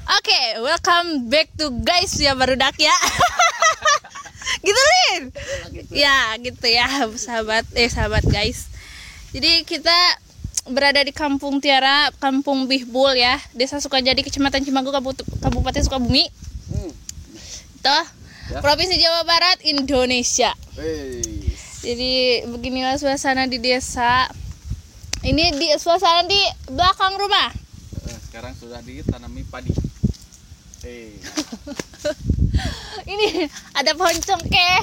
Oke, welcome back to guys ya barudak ya. Gitu Lin. Ya, gitu ya sahabat sahabat guys. Jadi kita berada di Kampung Tiara, Kampung Bihbul ya, Desa Sukajadi, Kecamatan Cimanggu, Kabupaten Sukabumi. Toh, Ya. Provinsi Jawa Barat, Indonesia. Wih. Jadi beginilah suasana di desa. Ini di suasana di belakang rumah. Sekarang sudah ditanami padi. Ini ada pohon cengkeh,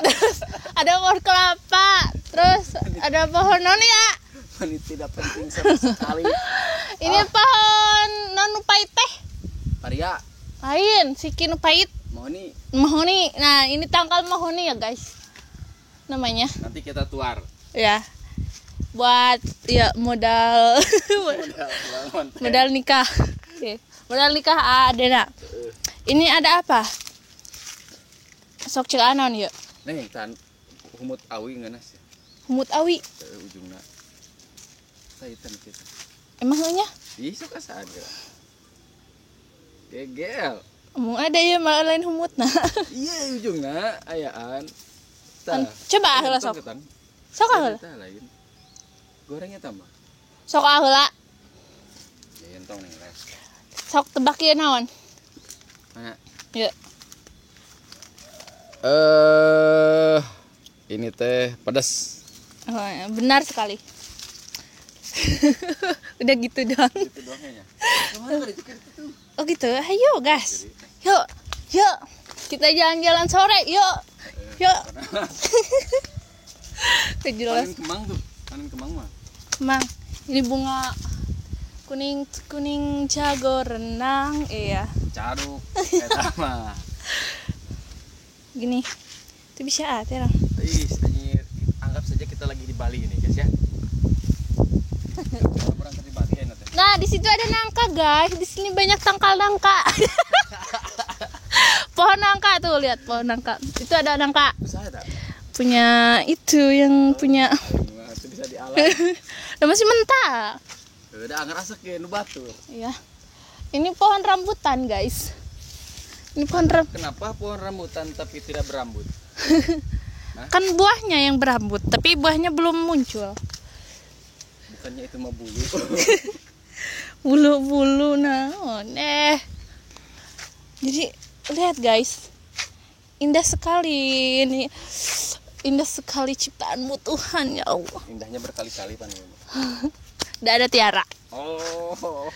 terus ada pohon kelapa, terus ada pohon non ya. Ini tidak penting sama sekali. Ini pohon non pahit teh. Paria. Lain, siki nu pahit. Mahoni. Mahoni. Nah, ini tangkal mahoni ya, guys. Namanya. Nanti kita tuar. Ya. Buat ya modal modal nikah. Oke. Modal nikah Adena. Ini ada apa? Sok cek anon yuk. Nih, tan humut awi ngeunah sih. Humut awi. Ujungna. Tah kita. Emang nya? Ih, sok asa ada. Gegel. Emang ada ya malah lain humutna. Iya, ujungna ayaan. Tah. Coba heula sok. Sok heula. Lain. Gorengnya tambah. Sok heula. Ya entong nih, les. Sok tebak ieu naon? Mana? Yuk. Ini teh pedas. Oh, benar sekali. Udah gitu doang. Gitu doang kayaknya. Oh gitu. Ayo gas. Yuk. Yuk. Kita jalan-jalan sore, yuk. Yuk. Jelas. Panen kembang tuh. Panen kembang mah. Kembang. Ini bunga kuning kuning jago renang, iya. Caruk eta mah. Gini. Itu bisa ah, terang. Ih, anjir. Anggap saja kita lagi di Bali ini, guys ya. Di Bali, ya, nah, di situ ada nangka, guys. Di sini banyak tangkal nangka. Pohon nangka tuh, lihat pohon nangka. Itu ada nangka. Punya itu yang punya. Itu bisa dialah. Udah masih mentah. Udah ngerasa kayak nu batur. Iya. Ini pohon rambutan, guys. Ini pohon rambutan. Kenapa pohon rambutan tapi tidak berambut? Hah? Kan buahnya yang berambut, tapi buahnya belum muncul. Bukannya itu mah bulu. Bulu-bulu naon. Jadi lihat guys. Indah sekali ini. Indah sekali ciptaanmu Tuhan ya Allah. Indahnya berkali-kali pan. Udah ada Tiara. Oh.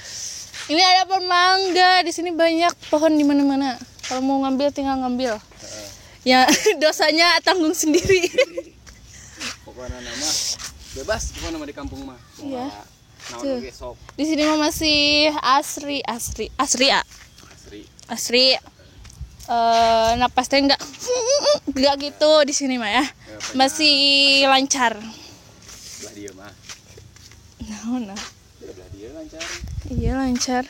Ini ada pohon mangga, di sini banyak pohon di mana-mana. Kalau mau ngambil tinggal ngambil. Ya, dosanya tanggung sendiri. Pokoknya nama bebas, pokoknya nama di kampung mah. Iya. Di sini mah masih asri, asri, asri ya. Asri. Asri. Napasnya enggak gitu di sini mah ya. Masih lancar. Belah dia mah. Nah, nah. Belah dia lancar. Iya, lancar.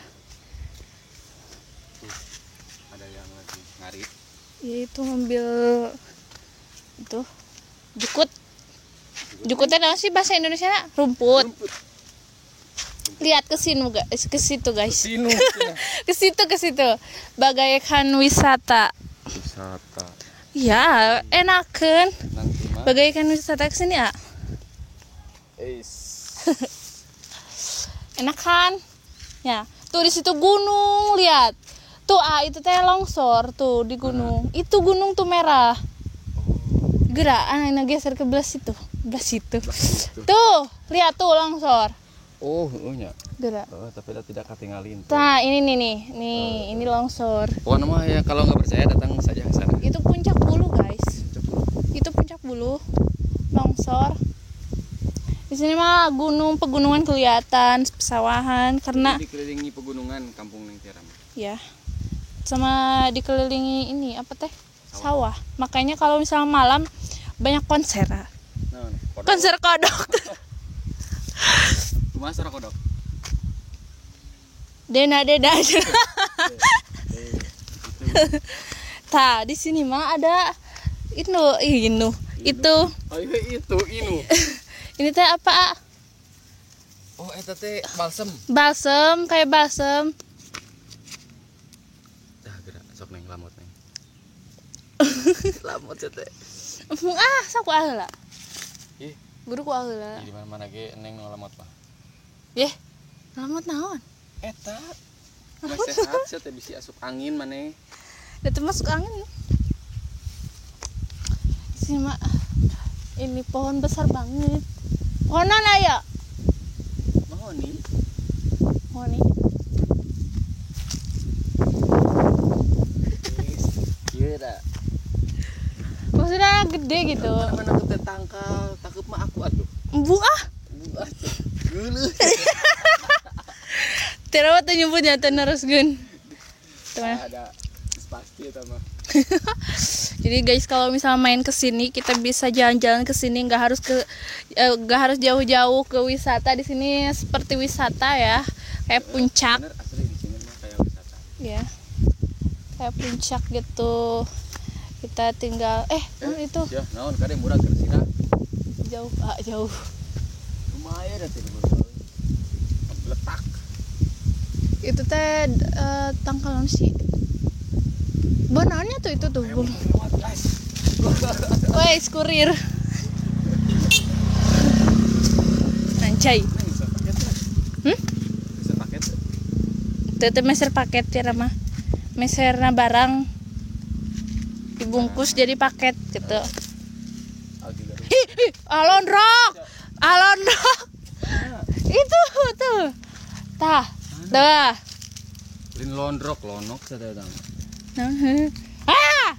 Tuh, ada yang lagi ngarit. Ya itu ngambil itu jukut. Jukutnya apa sih bahasa Indonesia? Rumput. Rumput. Lihat ke sini guys, ke situ guys. Ke situ, ke situ. Bagaikan wisata. Wisata. Ya, enakan. Bagaikan wisata ke sini ya. Enakan. Ya, tuh di situ gunung, lihat. Tuh itu teh longsor tuh di gunung. Itu gunung tuh merah. Gerak, anak geser ke belah situ. Belah situ. Tuh, lihat tuh longsor. Oh, nya. Gerak. Oh, tapi tidak ketinggalin. Nah, ini nih nih. Nih, ini longsor. Pokoknya mah ya kalau nggak percaya datang saja ke sana. Itu puncak bulu, guys. Itu puncak bulu. Longsor. Di sini mah gunung, pegunungan kelihatan, pesawahan karena dikelilingi pegunungan kampung Neng Tiara. Ya. Sama dikelilingi ini apa teh? Sawah. Makanya kalau misalnya malam banyak konser. Nah, kodok. Konser kodok. Kumaha suara kodok? Dena dena. Tah, di sini mah ada itu, inu. Itu. Ayo itu inu. Ini teh apa? Oh, eta teh balsem. Balsem, kayak balsem. neng lamot neng. Lamot teh. Ah, sok ku heula. Ih, Guru ku heula. di mana-mana ge neng nu lamot mah. Yeh, lamot naon? Eta. Mah sehat sia teh bisi asup angin maneh. Da teu masuk angin. Sini mah ini pohon besar banget. Pohon naon aya? Mahoni. Mahoni. Kieu da. Maksudnya gede gitu. Mana aku teh tangkal, takut mah aku atuh. Embu ah. Embu atuh. Geuleuh. Teu teh nyebutnya teh neruskeun. Ada pasti eta mah. Jadi guys, kalau misalnya main ke sini kita bisa jalan-jalan ke sini, nggak harus jauh-jauh ke wisata. Di sini seperti wisata ya, kayak puncak. Bener, asli di sini mah kayak wisata. Ya. Kayak puncak gitu. Kita tinggal itu. Ya, naon kade murah keur sirah. Jauh, jauh. Lumayan atuh letak. Itu teh tangkalan sih. Bonaannya tuh itu tuh. Woi, kurir. Anjay. Bisa paket. Teu meser paket ya mah. Meserna barang dibungkus jadi paket gitu. Hi, alon rock. Alon rock. Itu tuh. Tah. Dah. Lin londrok lonok sadaya. Ah!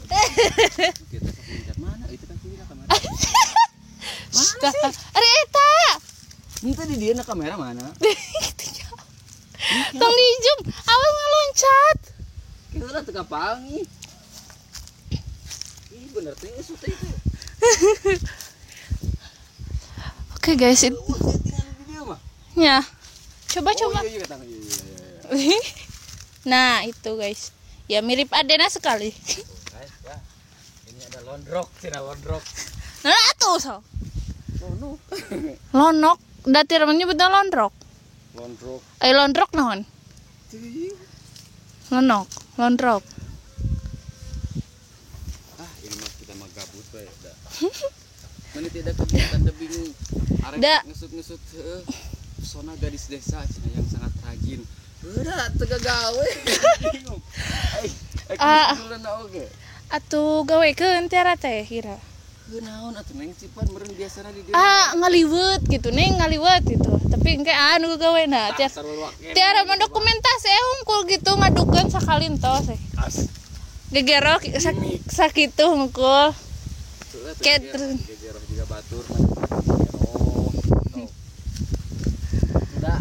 Kita sok mana? Itu kan sini kamera. Mana sih? Ari eta. Minta di dia na kamera mana? Itu ya. Tong di zoom, awas ngeloncat. Kita lah teu kapangi. Ih bener teh geus teh itu. Oke guys, itu. Ya. Coba-coba. Oh, iya, iya. Nah, itu guys. Ya mirip Adena sekali. Guys, ya. Ini ada londrok, cina londrok. Nah, atuh so. Lonok. Lonok, da teu nyebutna londrok. Londrok. Ai londrok naon? Lonok, londrok. Ah, ini mah kita mah gabut we da. Mana tidak kegiatan tebing arek ngesut-ngesut heueuh. Pesona gadis desa cina yang sangat rajin. Udah teu gawe. Bingung. Oge. Atuh gawekeun tiara teh kira. Naon atuh neng sipan meureun biasana di dieu. Ah, ngaliwet gitu neng, ngaliwet gitu. Tapi engke anu gawena tiara mah dokumentasi hungkul gitu ngadukeun sakali entos. Gegero sakitu hungkul. Kayak gegero juga batur mah. Udah.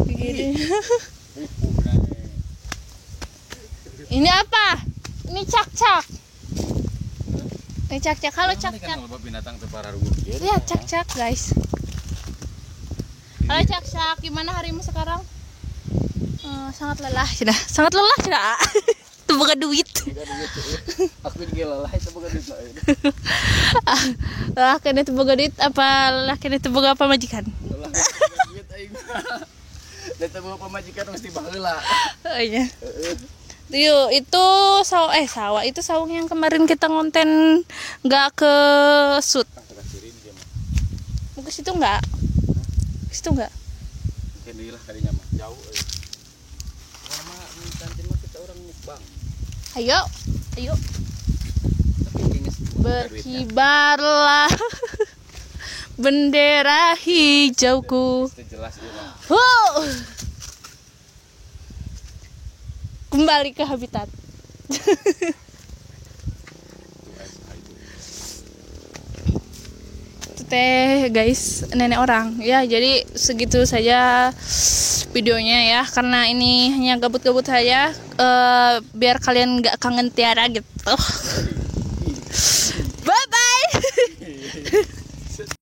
Ini apa? Ini cak-cak. Ini cak-cak. Halo cak-cak. Ya, cak-cak guys. Halo cak-cak, gimana harimu sekarang? Sangat lelah, sudah. Sangat lelah, sudah. Itu bukan duit. Aku juga lelah, itu bukan duit. Lelah kena itu bukan duit apa lelah kena itu bukan pamajikan? Lelah duit aing. Dan teu pamajikan mesti baheula. Oh iya. Yuk, itu sawah itu saung yang kemarin kita ngonten nggak ke shoot. Mau ke situ nggak? Ke situ nggak? Mungkin lah kadinya mah jauh. Lama nanti mah kita orang mukbang. Ayo, ayo. Berkibarlah bendera hijauku. Wow. Kembali ke habitat. Itu teh guys, nenek orang. Ya, jadi segitu saja videonya ya, karena ini hanya gabut-gabut saja, biar kalian nggak kangen Tiara gitu. Bye bye.